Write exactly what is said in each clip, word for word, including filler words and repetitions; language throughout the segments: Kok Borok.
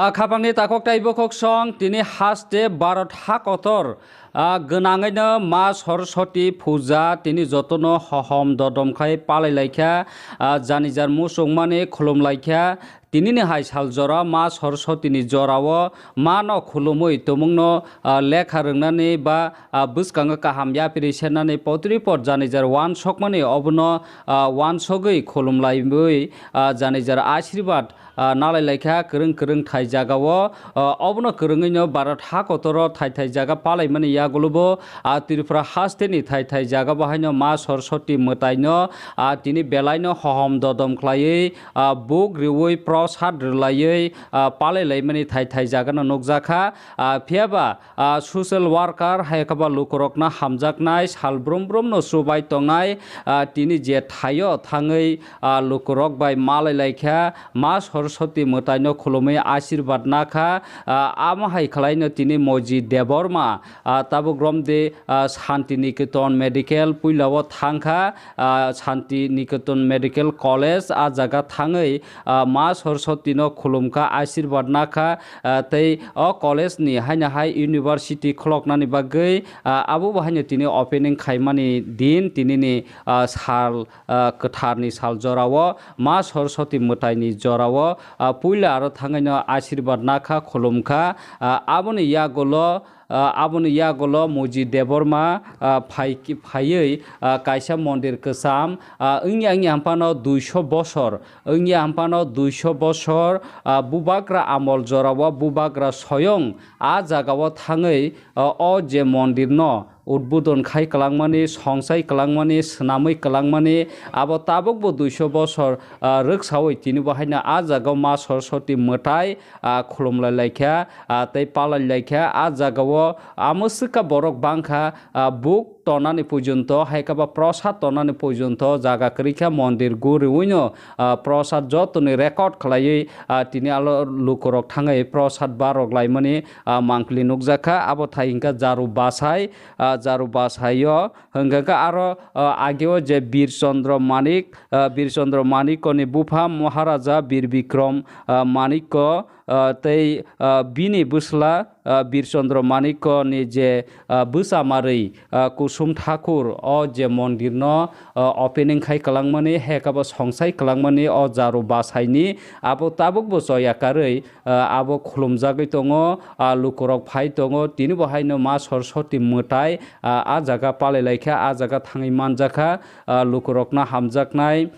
A khapangni takhok tei bukhuk song tini haste Bharat ha kotor, a gwnangwino ma Saraswati puja tini jotono hohom dodom khai palai laikha, a jani jar muchungmani khulum laikha. Tinini hai sal jora ma Saraswatini jorao mano khulumwi tumungno, a lekha rwngnani ba, a bwskango kaham yapri sennani potri pot jani jar wansokmani obono, a wansogwi khulum laiwi, a jani jar ashirbad, a nalai laikha kwrwng kwrwng thai jagao, a obono kwrwngwino Bharat ha kotoro thai thai jaga palaimani yagulobo, a Tripura hasteni thai thai jagabo haino ma Saraswati mwtaino, a tini belaino hohom dodom khlaiwi, a buk riwi prosad rwlaiwi, a palai laimani thai thai jagano nukjakha. A phiyaba, a social worker hai khaba lukurokno hamjaknai sal brum brumno chubai tongnai, a tini je thaio thangwi, a lukurok bai malai laikha, ma Saraswati mwtaino khulumwi ashirbad nakha. A amo hai khwlaino tini Moji Debbarma, a tabuk romde, a Santi Niketan Medical puilao thangkha, a Santi Niketan Medical College a jaga thangwi, a ma Saraswatino khulumkha, ashirbad nakha, a tei o college ni haino hai university khuloknani bagwi, a abo bo haino tini opening khaimani din tinini, a sal, a kwtharni sal jorao ma Saraswati mwtaini jorao, a puila aro thangwino ashirbad nakha, khulumkha, a aboni yagulo, a aboni yagulo Moji Debbarma, a phai-, phaiwi, a kaisa mondir kwcham, a wngya wngya hamphano duiso bosor, wngya hamphano duiso bosor, a bubagra amol jorao bubagra soyong a jagao thangwi, a o je mondirno udbodon khai kwlangmani, songsai kwlangmani, swnamwi kwlangmani, abo tabukbo duiso bosor, a rwksawi tinibo haino a jagao ma Saraswati mwtai, a khulumlai laikha, a tei palai laikha. A jagao amwswkha borok bangkha, a buk tonani porjonto, hai khe ba prosad tonani porjonto jaga kwrwi kha, mondir guriwino, a prosad jotoni record khlaiwi, a tini alo lukurok thangwi prosad barok laimani, a mangpili nukjakha. Abo thai hwnkha Jaru Basai, a Jaru Basaio hwnkha khe aro, a ageo je Bir Chandra Manik, a Bir Chandra Manikko ni bupha Maharaja Bir Bikram, a Manikko, a tei, a bini bwsla, a Bir Chandra Manikko ni je, a bwsa marwi, a Kusum Thakur o je mondirno, a opening khai kwlangmani, hai khe bo songsai kwlangmani o Jaru Basaini abo tabukbo choya karwi, a abo khulumjagwi tongo, a lukurok phai tongo, tinibo haino ma Saraswati mwtai, a, a jaga palai laikha, a jaga thangwi manjakha, a lukurokno hamjaknai,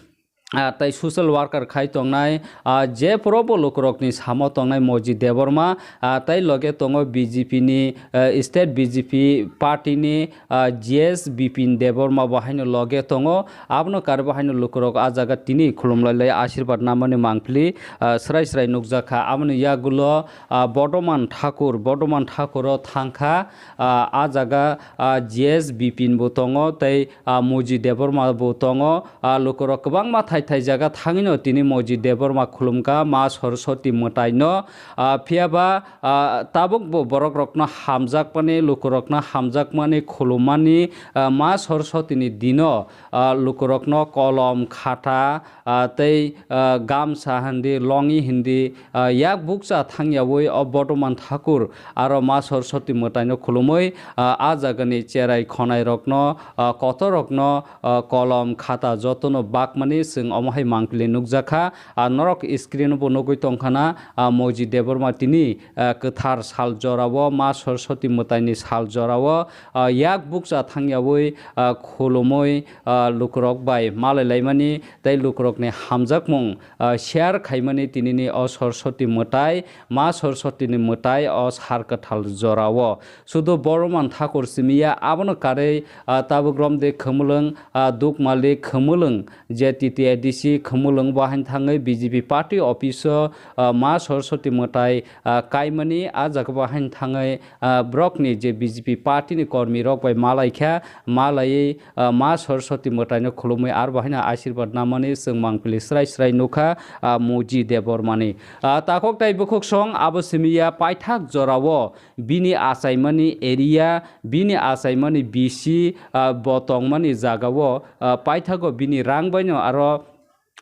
a tei social worker khai tongnai, a je porobo lukurokni samo tongnai Moji Debbarma, a tei loge tongo B J P ni, a state B J P party ni, a G S Bipin Debbarma bo haino loge tongo. Abono karwi bo haino lukurok a jaga tini khulumlai lai ashirbad namani mangpili, a, srai srai nukjakha. Aboni yagulo, a, Bodoman Thakur, Bodoman Thakur o thangkha, a, a jaga, a, G S Bipin bo tongo tei, a, Moji Debbarma bo tongo. A, lukurok kwbangma thai thai jaga thangwino tini Moji Debbarma khulumkha ma Saraswati mwtaino. A, phiyaba, a, tabukbo borokrokno hamjakmani, lukurokno hamjakmani, khulummani, a, ma Saraswatini dino, a, lukurokno kolom, khata, a, tei, a, gamsa hindi, longi hindi, a, yak bukcha thangyawi o Bodoman Thakur aro ma Saraswati mwtaino khulumwi, a, a jagani cherai khonairokno, a, kotorrokno, a, kolom, khata jotono bakmani chwng omo hai mangpili nukjakha. A, norok screen o bo nugwi tongkhana, a, Moji Debbarma tini, a, kwthar sal jorao, ma Saraswati mwtaini sal jorao, a, yak bukcha thangyawi, a, khulumwi, a, lukurok bai malai laimani tei lukurokni hamjakmung, a, share khaimani tinini o Saraswati mwtai, ma Saraswatini mwtai o sar kwthal jorao. Sudu Bodoman Thakur simiya abono karwi, a, tabuk romde khumulwng, a, Dukmali khumulwng je T T A D C khumulwng bo haino thangwi B J P party office o, a, ma Saraswati mwtai, a, kaimani a jaga bo haino thangwi, a, borokni je B J P party ni kormi rok bai malai kha, malaiwi, a, ma Saraswati mwtaino khulumwi aro bo haino ashirbad namani chwng mangpili srai srai nukha, a, Moji Debbarmani. A, takhok tei bukhuk song abo simiya paithak jorao bini achaimani area, bini achaimani B C, a, bo tongmani jagao, a, paithago bini rang baino aro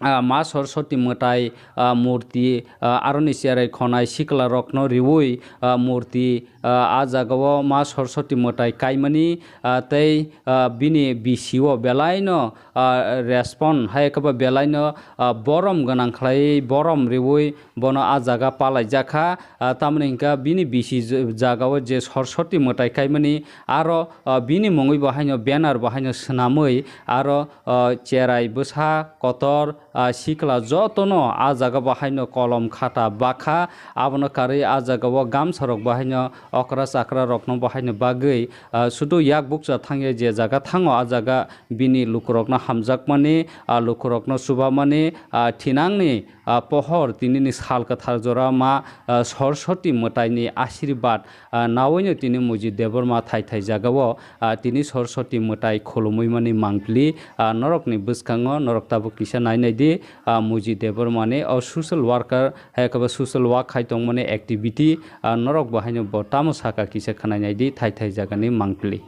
ah, Ma Saraswati mwtai, ah, murti, ah, aroni cherai khonai sikla rokno riui, ah, murti, ah, a jaga o Ma Saraswati mwtai kaimani, ah, tei, ah, bini bisi o belai no, ah, respond hai khe bo belai no, ah, borom gwnang khlai borom riui bono a jaga palai jak kha. Ah, tamoni hwnkha bini bisi j-, jaga o je Saraswati mwtai kaimani aro, ah, bini mungwi bo haino banner bo haino swnamwi aro, ah, cherai bwsa kotor, ah, sikla jotono a jaga bo haino kolom khata bakha, abono karwi a jaga o gamsa rok bo haino okra chakra rokno bo haino bagwi, ah, sudu yak bukcha thangya je jaga thango a jaga bini lukurokno hamjakmani, ah, lukurokno chubamani, ah, thinangni, ah, pohor tinini sal kwthar jora ma, ah, Saraswati mwtaini ashirbad, ah, naoino tini Mujit Debbarma thai thai jagao, ah, tini Saraswati mwtai khulumwi mani mangpili, ah, norokni bwskango norok tabuk kisa nai nai di, ah, Mujit Debbarmani o social worker hai khe bo social work khai tongmani activity, ah, norok bo haino bo tamo saka kisa khwnai nai di thai thai jagani mangpili.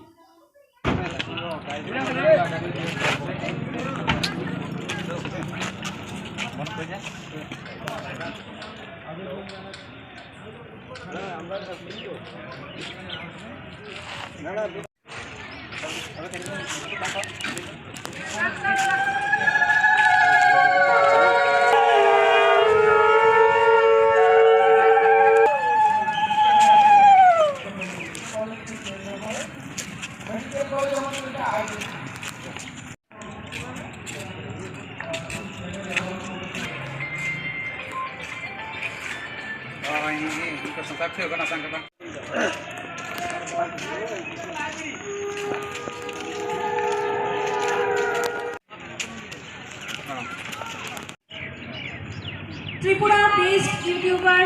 Tripura based YouTuber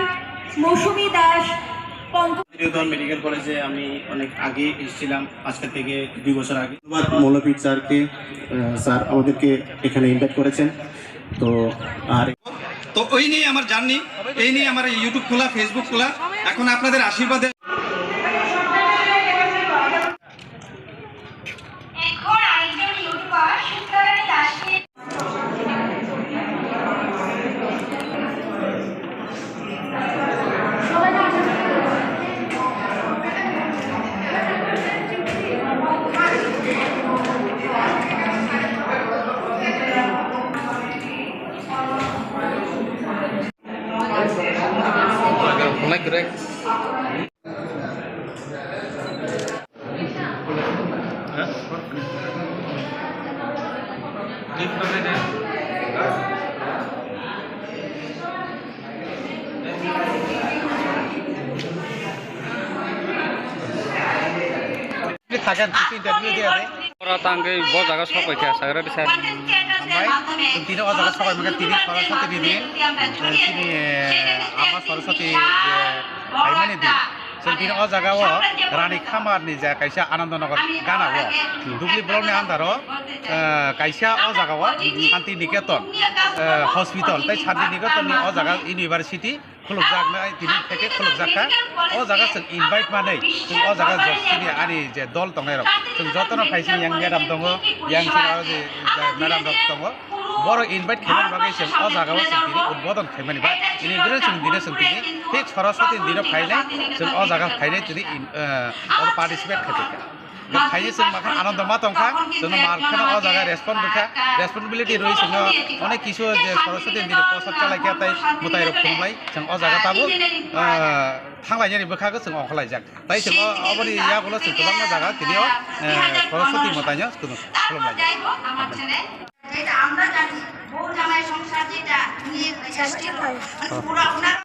Mousumi Das, Pankaj. Medical কলেজে আমি অনেক আগে এসেছিলাম, আজকে থেকে দুই বছর আগে। ধন্যবাদ মৌলভী স্যারকে, আহ, স্যার আমাদেরকে এখানে ইনভাইট করেছেন। তো আর তো ওই নিয়ে আমার জার্নি, এই নিয়ে আমার ইউটিউব খোলা, ফেসবুক খোলা। এখন আপনাদের আশীর্বাদে এখন আরেকজন ইউটিউবার সুন্দরানী দাসকে Thakan, interview dia de. Ora tangwi bo jaga sok bai kha, sagra di sir. Hambai, tini o jaga sok bai maka tini Saraswati ni, eh, tini, eh, ama Saraswati je phaimani di. Chwng tini o jaga o Rani Khamar ni je kaisa Anandanagar gana o. Dugli block ni under o, eh, kaisa o jaga o Shanti Niketan, eh, hospital, tei Shanti Niketan ni o jaga university. Khulukjak nai tini theke khulukjak kha. O jaga chwng invite manwi chwng o jaga jot chini ani je dol tongnai rok chwng jotono phai chini yang madam tongo, yang chini aro je madam rok tongo. Borok invite khaimani bagwi chwng o jaga o chwng tini udbodon khaimani ba inauguration chwng dino chwng tini thik Saraswati dino phainai chwng o jaga phainai tini in, eh, oro participate khai tongkha. Khaye chwng makha anando ma tongkha, chwngno mar kheno o jaga respond rwkha, responsibility rwi chwngno onek kisu je Saraswati ni posak chalai kha tei mwtai rok khumlai chwng o jaga tabuk, ah, thanglainani bwkhago chwng ongkhorlaijak. Tai chwng o, oboni yagulo chwng kwbangma jaga tini o, eh, Saraswati mwtaino chwng khulumlaijak. আমরা জানি বউ জামাই সংসার যেটা নিয়ে ষষ্ঠী হয়, পুরো আপনার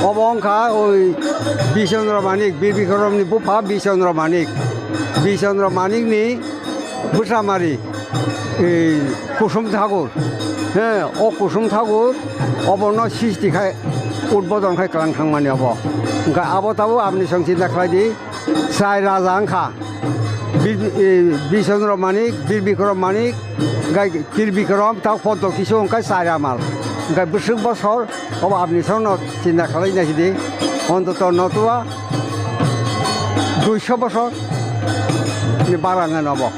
Obo wngkha oi Bichandra Manik, Bir Bikramni bupha Bichandra Manik. Bichandra Manikni bwsamari, ei, Kusum Thakur. He, o Kusum Thakur obono sristi khai, udbodon khai kwlang thangmani obo. Hwnkhe abo tabuk aboni song chinta khlai di. Chai raja wngkha. Bir, e, Bichandra Manik, Bir Bikram Manik, hwnkhe Kir Bikram, tao Poddo Kisu wngkha chai ramal. Hwnkhe bwswk bosor, obo aboni songno chinta khalai naisidi. Ontoto notua duiso bosor ni bara wngkha obo.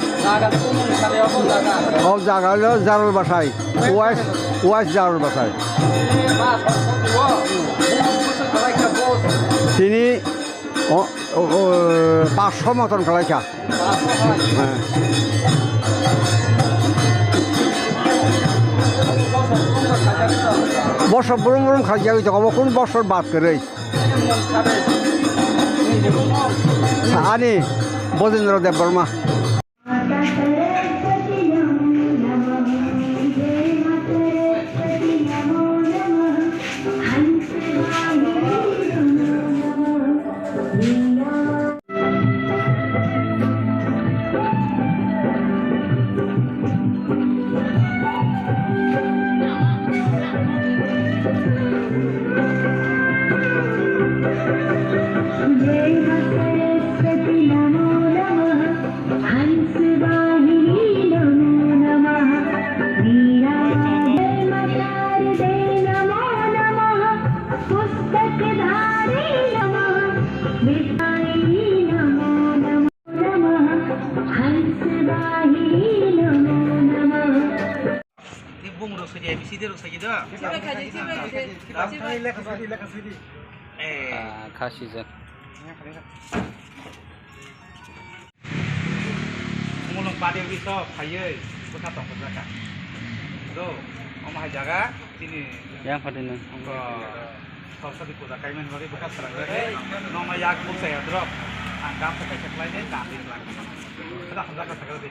O jaga hwnkhe Jarul Bwsai, West, West Jarul Bwsai. Tini O, o, o, paanch sho moton kalaikha. Heh. Bosor brum brum khaijagwi tongo, obo kunu bosor bad kwrwi. Ani Bojendra Debbarma. हंसवाहिनी नमो नमः। वीराय मतारदे नमो नमः। पुस्तकधारी नमः। विद्यायी नमो नमः। हंसवाहिनी नमो नमः। Tei bung rok sidi, A B C D rok sidi do. Chibai khaidi, chibai khaidi. Lamthani lekha sidi, lekha sidi. Eh. Ah, kha sijak. Mulung badi wi to phaiwi bwkha tong kha. Do, omo hai jaga chini. Yang phaidi nang. Ko, Saraswati puja kaimani bagwi bwkha sarang jagwi. Nokno yak bukcha ya drop. Ang gamsa kaisa khlai de, dam de khlai. Kada hamjak kha sakal de.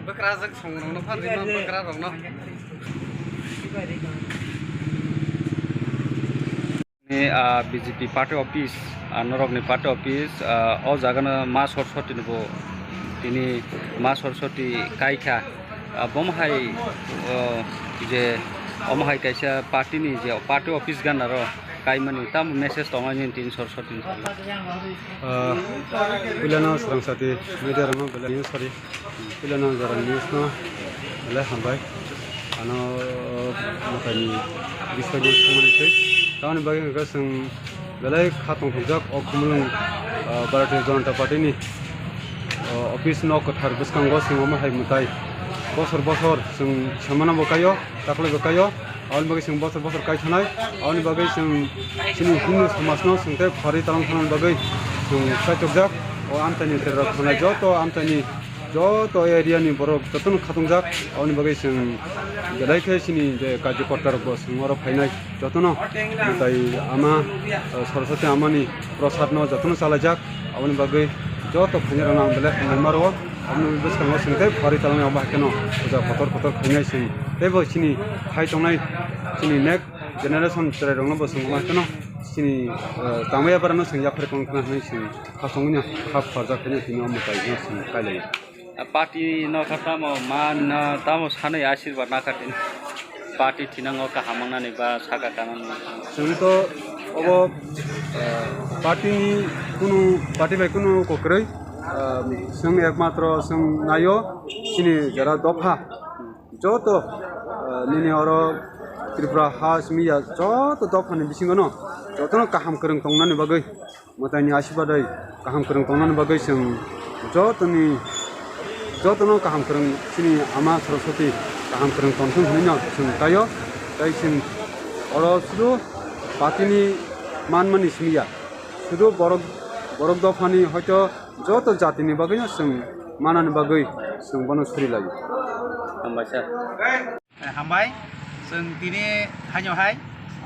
Bwkrajwk songrokno phan rima bwkrarokno. Ni, ah, B J P party office, ah, norokni party office, ah, o jagano ma Saraswati ni bo tini ma Saraswati kaikha. Ah, bomo hai, oh, je omo hai kaisa party ni je party office ganaro kaimani tamo message tongo nini tini Saraswati ni. Ah, puilano swrang sati media rokno belai sorry. Puilano jora news no belai hambai. Ano mwtaini bisingtwi thangmani twi. Tamoni bagwi hwnkhe chwng belai kha tongthokjak o Khumulwng, ah, Bharatiya Janata Party ni, ah, office nok kwthar bwskango chwng omo hai mwtai bosor bosor chwng samano bo kaio, takhwlaibo kaio. Aboni bagwi chwng bosor bosor kai thanai. Aboni bagwi chwng chini Hindu samajno chwng tei pharwi talang thanani bagwi chwng kaichokjak. O amchaini terrok thanai joto amchaini joto area ni borok jotono khatungjak. Aboni bagwi chwng belai khe chini je karjokorta rokbo chwng oro phainai jotono mwtai ama, eh, Saraswati amani prosadno jotono chalaijak. Aboni bagwi joto phainairokno ang belai hambai ma rwo. Aboni bwskango chwng tei pharwi talangni abo hai kheno puja kotor kotor khainai chwng teibo chini phai tongnai chini next generation chwrairokno bo chwng abo hai kheno chini, eh, tangmani yaparano chwng yaphar tong thana hinwi chwng khasongwino kha pharjak hinwi tini omo kaisa chwng kailaio. Party no kha tamo man na tamo sanwi asirwad na kha tini. Party thinango kaham mangnani ba saka kanani. Chwng to obo, eh, party ni kunu party bai kunu kokrwi, eh, chwng ekmatro chwng naio chini jara dopha joto, eh, nini oro Tripura ha simi ya joto dophani bisingo no jotono kaham kwrwng tongnani bagwi. Mwtaini asibadai kaham kwrwng tongnani bagwi chwng jotoni, jotono kaham kwrwng chini ama Saraswati kaham kwrwng tongthwng hwnwi no chwng kaio. Tei chwng oro sudu party ni manmani simi ya, sudu borok, borok dophani hoito joto jatini bagwi no chwng manani bagwi chwng bono suri laio. Hambai sir. Eh, hambai, chwng tini haino hai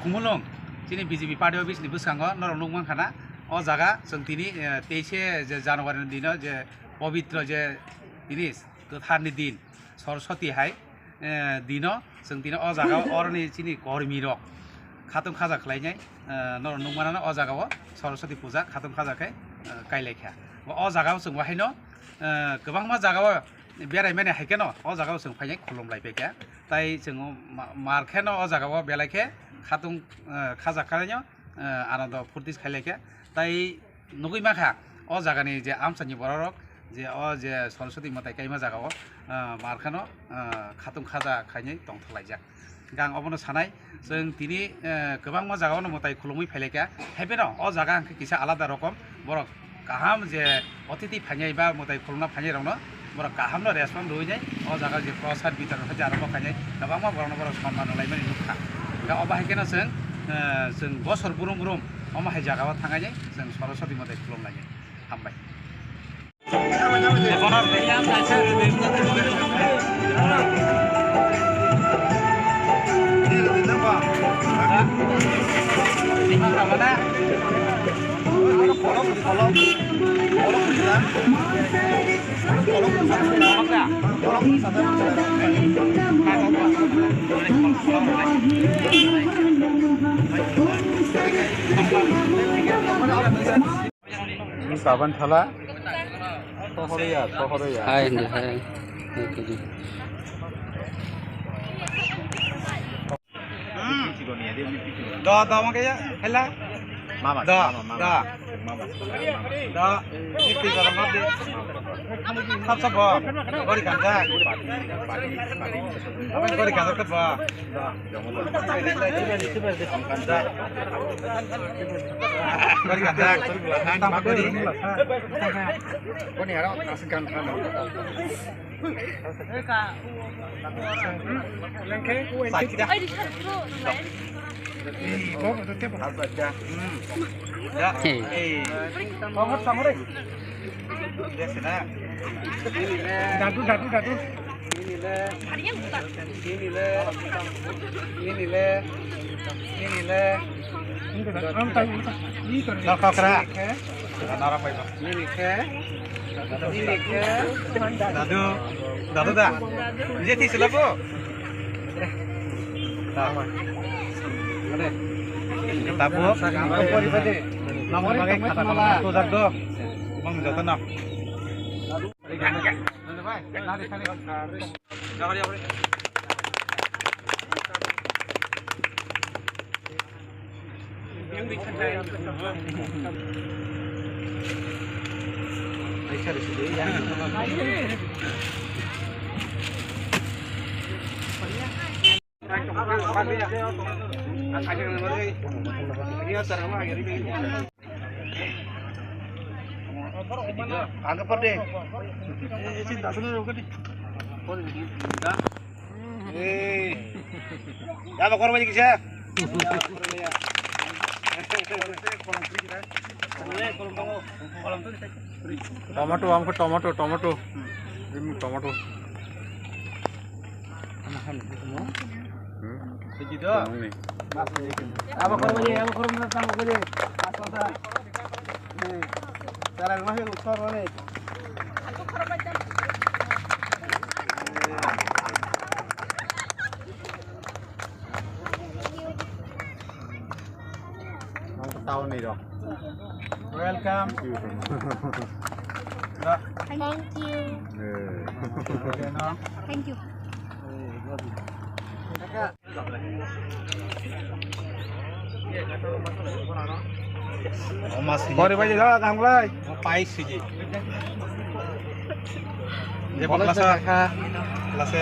Khumulwng chini B J P party office ni bwskango norok nukmankha na. O jaga chwng tini, eh, teise je January ni dino je pobitro je tini kwthar ni din Saraswati hai, eh, dino chwng tini o jaga o oroni chini kormi rok khatung khaja khlainai, eh, norok nukmano o jaga o Saraswati puja khatung khaja khe, eh, kailaikha. O jaga o chwng bo haino, eh, kwbangma jaga o berai mani hai kheno o jaga o chwng phainai khulum lai paikha. Tai chwng ma-, mar kheno o jaga o belai khe khatung, eh, khaja khlainai, eh, anando phurtis khailaikha. Tai nugwi mankha o jagani je amchaini borok rok je o je Saraswati mwtai kaima jaga o, eh, mar kheno, eh, khatung khaja khainai tongthok laijak. Gang obono sanai, chwng tini, eh, kwbangma jagao no mwtai khulumwi phailaikha. Haiphano o jaga hwnkhe kisa alada rokom, borok kaham je otithi phainai ba mwtai khulumna phainai rokno borok kaham no respond rwinai o jaga je prosad bitor khe je arombo khainai kwbangma borokno borok sonman rwlaimani nukha. Hwnkhe obo hai kheno chwng, eh, chwng bosor brum brum omo hai jagao thangainai chwng Saraswati mwtai khulumlainai. Hambai. Saban thala. Tohoro ya, tohoro ya. Hai, hindi, hai. Hai, hindi. Da, da, mangke ya, hela. Mama, da, mama, mama. Da. Mama. Da. Ini tiga orang mati. Sab, sab, bo. Gori ganja. Gori ganja, sab, bo. Dadu, dadu, dadu. Ini le, ini le, ini le, ini le. Ini khe. Dadu, dadu da. Jethi sila po. Tapo. Namo bagai khata kala to jak do. Bang joto na. Yaba korma ni kisa. Tomato, ang ko tomato, tomato. Ini tomato. Hmm. Abo korma ni, abo korma ni tamo ko de. Mas masa. Tara ma he uthor ni. Ang tao ni ro. Welcome. Thank you. Eh. Thank you. Bori bai jalo, kaham klai. Pai siji. Je bokla sa. Bokla sa.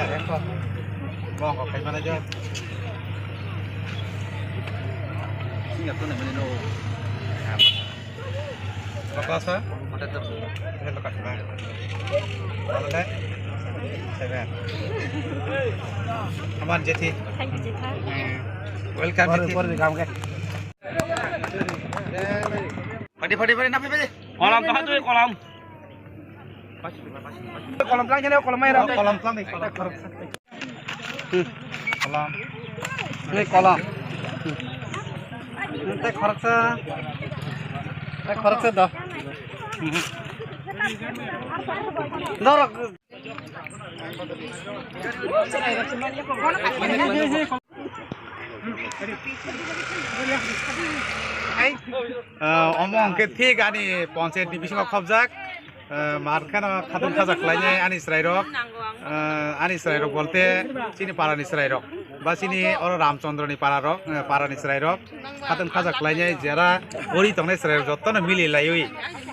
Bong ko khai mana jo. Sini aku namanya no. Lokal sa? Hotel tu. Hotel lokal sa. Hotel? Seven. Aman, Jethi. Thank you, Jetha. Hmm. Welcome, Jethi. Padi, padi, padi, napi, padi. Kolam tu, tu kolam. Kolam pelang sini, kolam air. Kolam pelang ni, kolam. Kolam. Ini kolam. Ini teh khoroksa. Teh khoroksa dah. Norok. Ah, omo hwnkhe thik ani panchayat ni bisingo khobjak. Eh, mar kheno khatung khajak khlainai ani chwrairok. Eh, ani chwrairok bolte chini parani chwrairok. Ba chini oro Ramchandra ni pararok, eh, parani chwrairok. Khatung khajak khlainai jera ori tongnai chwrairok jottono mili laiwi.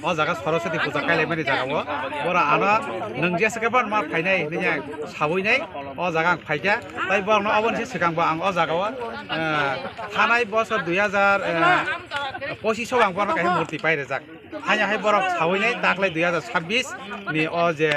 O jaga Saraswati puja kailaimani jaga o. Bora ano nwng jesa khe ban mar khainai hinwi ang sabuinai. O jaga ang phaikha. Tai borokno oboni se swkang bo ang o jaga o, eh, thanai bosor dui hajar, eh, pochish o ang borokno kaisa murti pai rwjak. Hanya hai borok sawi nai taklai dui hajar sabbish ni o je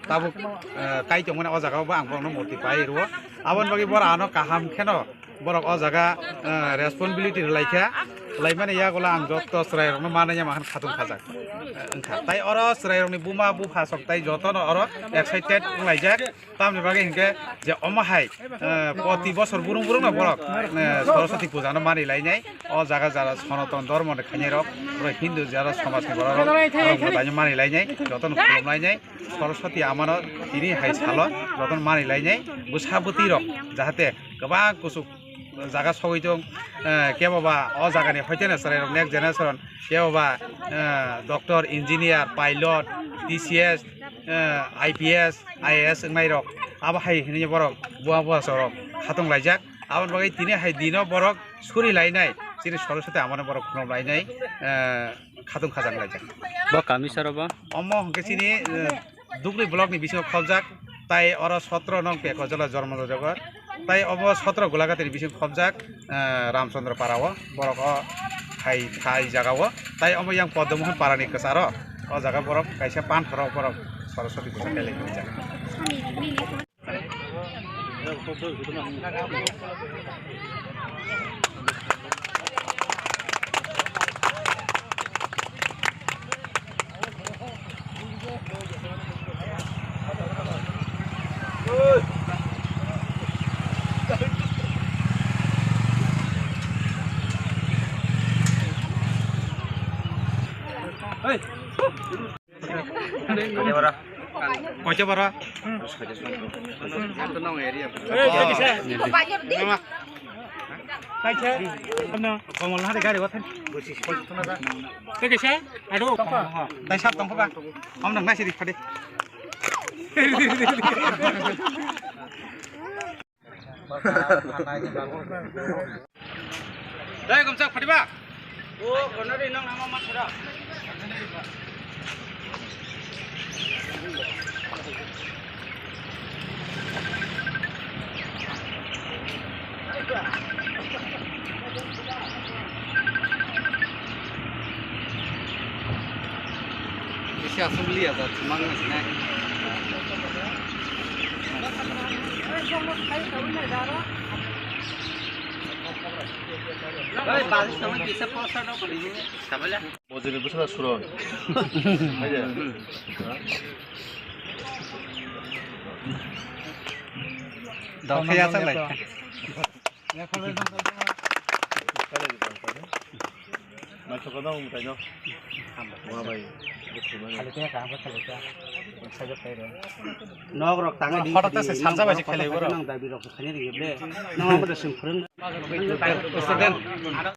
tabuk, eh, kai tongmani o jaga o bo ang borokno murti pai rwo. Aboni bagwi borok ano kaham kheno borok o jaga, eh, responsibility rwlai kha. Rwlaimani yagulo ang jotto chwrairokno manwi ya mahan khatung khajak, eh, wngkha. Tai oro chwrairokni buma bupha sok tai jotono oro excited wnglaijak. Tamni bagwi hinkhe je omo hai, eh, poti bosor burung burung no borok, eh, Saraswati puja no mani lainai. O jaga jara Sanatan dhormo ni khainai rok, oro Hindu jara somaj ni borok rok, borok no taino mani lainai, joto no khulum lainai. Saraswati amano tini hai salo joto no mani lainai. Bwsa bwtwi rok jahate kwbang kuchuk jaga sogwi tong, eh, kebo ba o jaga ni hoite no chwrai rok next generation, kebo ba, eh, doctor, engineer, pilot, T C S, eh, I P S, I A S wngnai rok, abo hai hinwi borok bua bua sorok khatung laijak. Aboni bagwi tini hai dino borok suri lainai, chini Saraswati amano borok khulum lainai, eh, khatung khajak laijak. Bo kami saro bo? Omo hwnkhe chini, eh, Dugri block ni bisingo khobjak, tai oro sotro nong Pekojala jormo rwjago. Tai obo sotro Gulagati ni bisingo khobjak, eh, Ramchandra para o, borok o hai, hai jaga o. Tai omo yang Poddomohon para ni kwcharo, o jaga borok kaisa pantha rok borok Saraswati puja kailaijak. Hey! Kaisa bara. Kaisa. Kaisa. Ano, Komol hari gari wathan. Kaisa. Ado. Tai sab tongkha ba. Om nang nasi ri phade. Dai gomsak phadiba. O gonari nang nama mathara. Bisi aswk liya da, thumang nai sinai. Oi, balis naman kisa posa do pwrwngwi. Sabala. Mojini bwswkno suron. Hai de. Dok khe yachak lai. Nok rok tangwi di. Hotok ta se salsa bai se khelai borok. Nang dabi rok se khani ri ble. Nang amo de sing phwrwng. Student.